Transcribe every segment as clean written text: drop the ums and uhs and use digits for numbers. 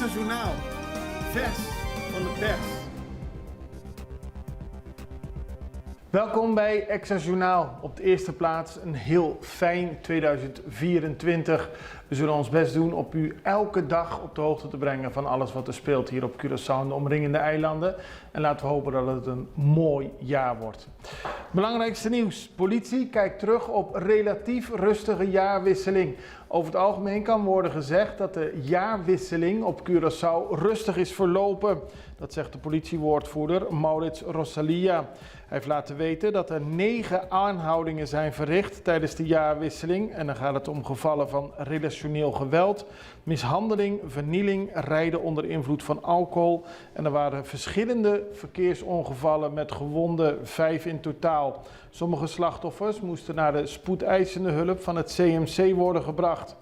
Extra Journaal, vers van de pers. Welkom bij Extra Journaal. Op de eerste plaats een heel fijn 2024. We zullen ons best doen op u elke dag op de hoogte te brengen van alles wat er speelt hier op Curaçao en de omringende eilanden. En laten we hopen dat het een mooi jaar wordt. Belangrijkste nieuws. Politie kijkt terug op relatief rustige jaarwisseling. Over het algemeen kan worden gezegd dat de jaarwisseling op Curaçao rustig is verlopen. Dat zegt de politiewoordvoerder Maurits Rosalia. Hij heeft laten weten dat er negen aanhoudingen zijn verricht tijdens de jaarwisseling. En dan gaat het om gevallen van relationeel geweld, mishandeling, vernieling, rijden onder invloed van alcohol. En er waren verschillende verkeersongevallen met gewonden, vijf in totaal. Sommige slachtoffers moesten naar de spoedeisende hulp van het CMC worden gebracht.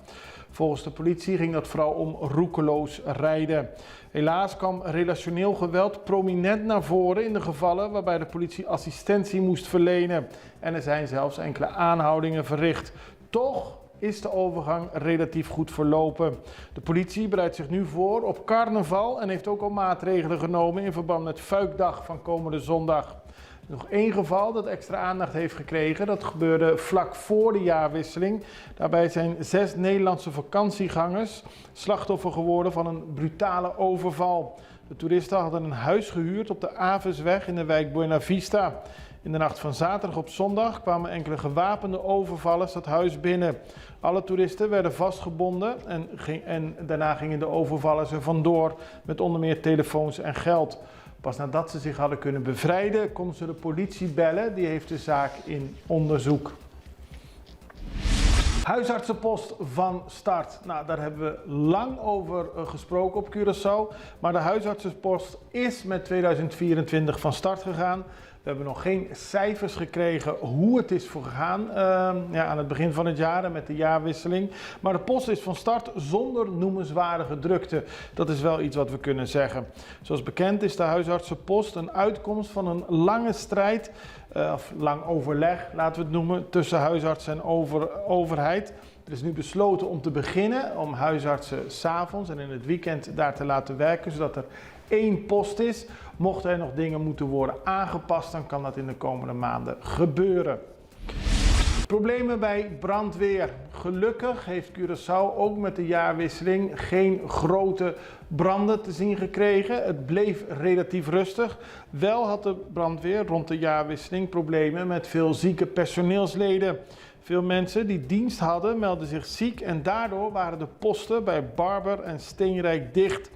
Volgens de politie ging dat vooral om roekeloos rijden. Helaas kwam relationeel geweld prominent naar voren in de gevallen waarbij de politie assistentie moest verlenen. En er zijn zelfs enkele aanhoudingen verricht. Toch is de overgang relatief goed verlopen. De politie bereidt zich nu voor op carnaval en heeft ook al maatregelen genomen in verband met Fuikdag van komende zondag. Nog één geval dat extra aandacht heeft gekregen. Dat gebeurde vlak voor de jaarwisseling. Daarbij zijn zes Nederlandse vakantiegangers slachtoffer geworden van een brutale overval. De toeristen hadden een huis gehuurd op de Avesweg in de wijk Buena Vista. In de nacht van zaterdag op zondag kwamen enkele gewapende overvallers dat huis binnen. Alle toeristen werden vastgebonden en, en daarna gingen de overvallers er vandoor met onder meer telefoons en geld. Pas nadat ze zich hadden kunnen bevrijden, konden ze de politie bellen. Die heeft de zaak in onderzoek. Huisartsenpost van start. Nou, daar hebben we lang over eh, gesproken op Curaçao. Maar de huisartsenpost is met 2024 van start gegaan. We hebben nog geen cijfers gekregen hoe het is gegaan uh, ja, aan het begin van het jaar en met de jaarwisseling. Maar de post is van start zonder noemenswaardige drukte. Dat is wel iets wat we kunnen zeggen. Zoals bekend is de huisartsenpost een uitkomst van een lange strijd, uh, of lang overleg laten we het noemen, tussen huisartsen en over, overheid. Er is nu besloten om te beginnen om huisartsen s'avonds en in het weekend daar te laten werken, zodat er één post is. Mochten er nog dingen moeten worden aangepast, dan kan dat in de komende maanden gebeuren. Problemen bij brandweer. Gelukkig heeft Curaçao ook met de jaarwisseling geen grote branden te zien gekregen. Het bleef relatief rustig. Wel had de brandweer rond de jaarwisseling problemen met veel zieke personeelsleden. Veel mensen die dienst hadden meldden zich ziek en daardoor waren de posten bij Barber en Steenrijk dicht.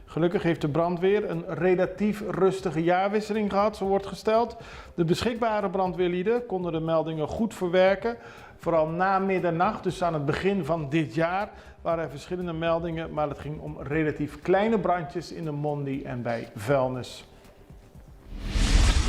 Gelukkig heeft de brandweer een relatief rustige jaarwisseling gehad, zo wordt gesteld. De beschikbare brandweerlieden konden de meldingen goed verwerken. Vooral na middernacht, dus aan het begin van dit jaar, waren er verschillende meldingen, maar het ging om relatief kleine brandjes in de Mondi en bij vuilnis.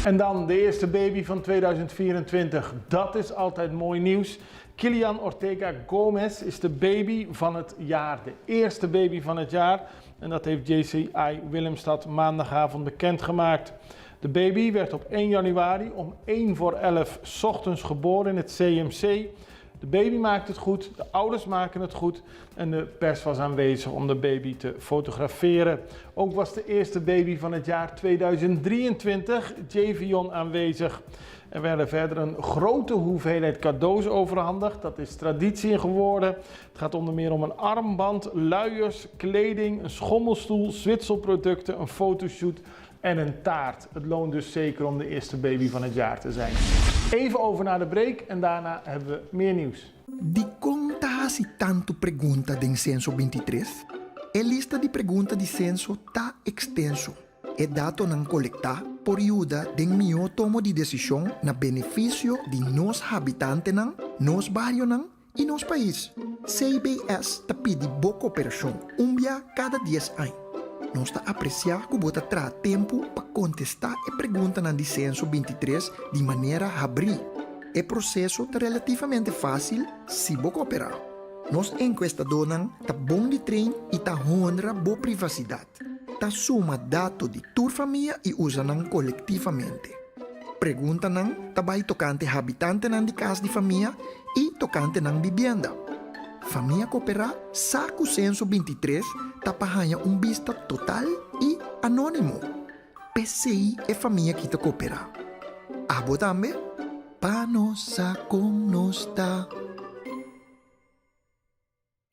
En dan de eerste baby van 2024. Dat is altijd mooi nieuws. Kilian Ortega Gomez is de baby van het jaar. De eerste baby van het jaar. En dat heeft JCI Willemstad maandagavond bekendgemaakt. De baby werd op 1 januari om 1 voor 11 ochtends geboren in het CMC. De baby maakt het goed, de ouders maken het goed en de pers was aanwezig om de baby te fotograferen. Ook was de eerste baby van het jaar 2023, Javion, aanwezig. Er werden verder een grote hoeveelheid cadeaus overhandigd. Dat is traditie geworden. Het gaat onder meer om een armband, luiers, kleding, een schommelstoel, zwitselproducten, een fotoshoot en een taart. Het loont dus zeker om de eerste baby van het jaar te zijn. Even over naar de break en daarna hebben we meer nieuws. Dikon ta hasi tantu pregunta den Senso 23? E lista di pregunta di Senso ta ekstenso. E datonan kolektá por yuda den mihó tomo di desishon na benefisio di nos habitantenan, nos barionan i nos pais. CBS ta pidi bo koperashon un bia kada dies aña. Nos ta apresiá ku bo ta traha tempu pa kontestá e preguntanan di Senso 23 di manera habrí. E proseso ta relativamente fásil si bo koperá. Nos enkuestadónan ta bon di train i ta honra bo privasidat. Ta suma dato di tur famia i usa nan kolektivamente. Preguntanan ta bai tokante habitantenan di kas di famia i tokante nan bibienda. Famia Koperá sa ku Senso 23 ta pa haña un bista total i anónimo. P'esei e famia aki ta koperá. Abo tambe? Pa nos sa kon nos ta.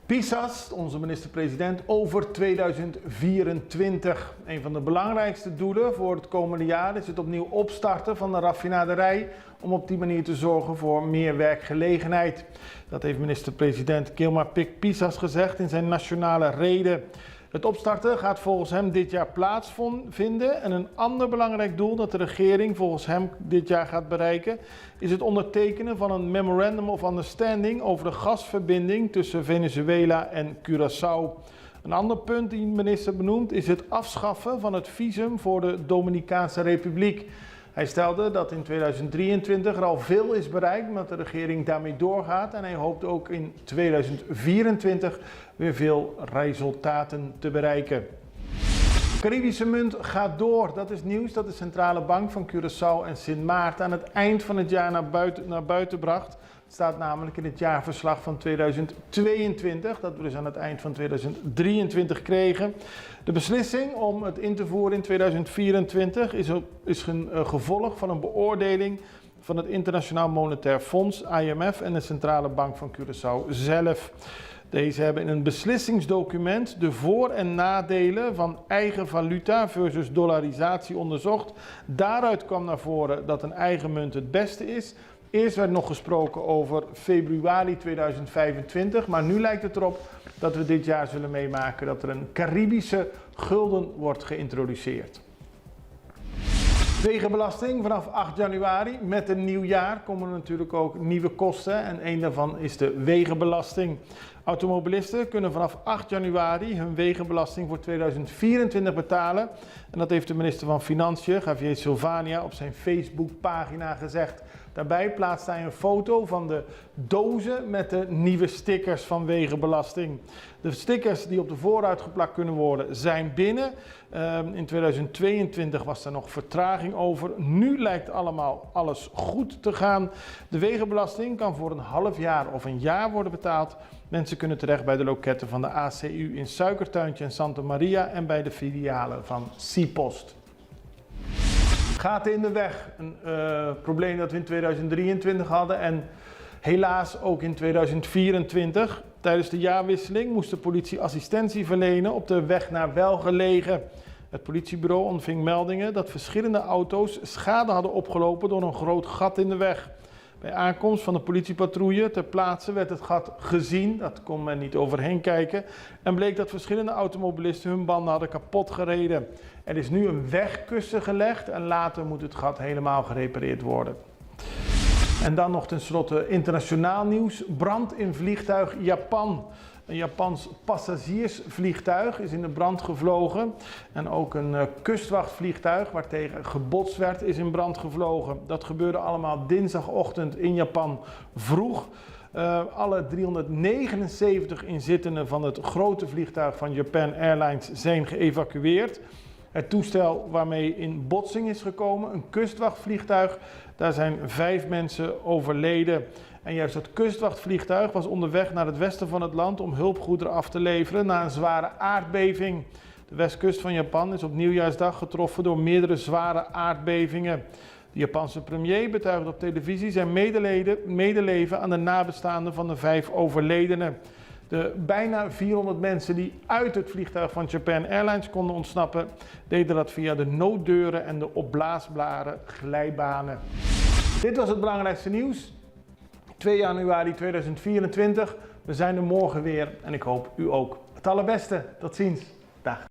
Pisas, onze minister-president, over 2024. Een van de belangrijkste doelen voor het komende jaar is het opnieuw opstarten van de raffinaderij om op die manier te zorgen voor meer werkgelegenheid. Dat heeft minister-president Gilmar Pik Pisas gezegd in zijn nationale rede. Het opstarten gaat volgens hem dit jaar plaatsvinden. En een ander belangrijk doel dat de regering volgens hem dit jaar gaat bereiken, is het ondertekenen van een Memorandum of Understanding over de gasverbinding tussen Venezuela en Curaçao. Een ander punt die de minister benoemt is het afschaffen van het visum voor de Dominicaanse Republiek. Hij stelde dat in 2023 er al veel is bereikt, maar dat de regering daarmee doorgaat. En hij hoopt ook in 2024 weer veel resultaten te bereiken. Caribische munt gaat door. Dat is nieuws dat de Centrale Bank van Curaçao en Sint Maarten aan het eind van het jaar naar buiten bracht. Het staat namelijk in het jaarverslag van 2022, dat we dus aan het eind van 2023 kregen. De beslissing om het in te voeren in 2024 is een gevolg van een beoordeling van het Internationaal Monetair Fonds, IMF, en de Centrale Bank van Curaçao zelf. Deze hebben in een beslissingsdocument de voor- en nadelen van eigen valuta versus dollarisatie onderzocht. Daaruit kwam naar voren dat een eigen munt het beste is. Eerst werd nog gesproken over februari 2025, maar nu lijkt het erop dat we dit jaar zullen meemaken dat er een Caribische gulden wordt geïntroduceerd. Wegenbelasting vanaf 8 januari. Met een nieuw jaar komen er natuurlijk ook nieuwe kosten en een daarvan is de wegenbelasting. Automobilisten kunnen vanaf 8 januari hun wegenbelasting voor 2024 betalen. En dat heeft de minister van Financiën, Javier Silvania, op zijn Facebookpagina gezegd. Daarbij plaatst hij een foto van de dozen met de nieuwe stickers van wegenbelasting. De stickers die op de voorruit geplakt kunnen worden zijn binnen. In 2022 was daar nog vertraging over. Nu lijkt allemaal alles goed te gaan. De wegenbelasting kan voor een half jaar of een jaar worden betaald. Mensen kunnen terecht bij de loketten van de ACU in Suikertuintje en Santa Maria en bij de filialen van Cpost. Gaten in de weg, een probleem dat we in 2023 hadden en helaas ook in 2024. Tijdens de jaarwisseling moest de politie assistentie verlenen op de weg naar Welgelegen. Het politiebureau ontving meldingen dat verschillende auto's schade hadden opgelopen door een groot gat in de weg. Bij aankomst van de politiepatrouille ter plaatse werd het gat gezien, dat kon men niet overheen kijken, en bleek dat verschillende automobilisten hun banden hadden kapot gereden. Er is nu een wegkussen gelegd en later moet het gat helemaal gerepareerd worden. En dan nog tenslotte internationaal nieuws. Brand in vliegtuig Japan. Een Japans passagiersvliegtuig is in de brand gevlogen. En ook een kustwachtvliegtuig waartegen gebotst werd is in brand gevlogen. Dat gebeurde allemaal dinsdagochtend in Japan vroeg. Alle 379 inzittenden van het grote vliegtuig van Japan Airlines zijn geëvacueerd. Het toestel waarmee in botsing is gekomen, een kustwachtvliegtuig, daar zijn 5 mensen overleden. En juist dat kustwachtvliegtuig was onderweg naar het westen van het land om hulpgoederen af te leveren na een zware aardbeving. De westkust van Japan is op nieuwjaarsdag getroffen door meerdere zware aardbevingen. De Japanse premier betuigde op televisie zijn medeleven aan de nabestaanden van de 5 overledenen. De bijna 400 mensen die uit het vliegtuig van Japan Airlines konden ontsnappen, deden dat via de nooddeuren en de opblaasbare glijbanen. Dit was het belangrijkste nieuws. 2 januari 2024. We zijn er morgen weer en ik hoop u ook. Het allerbeste. Tot ziens. Dag.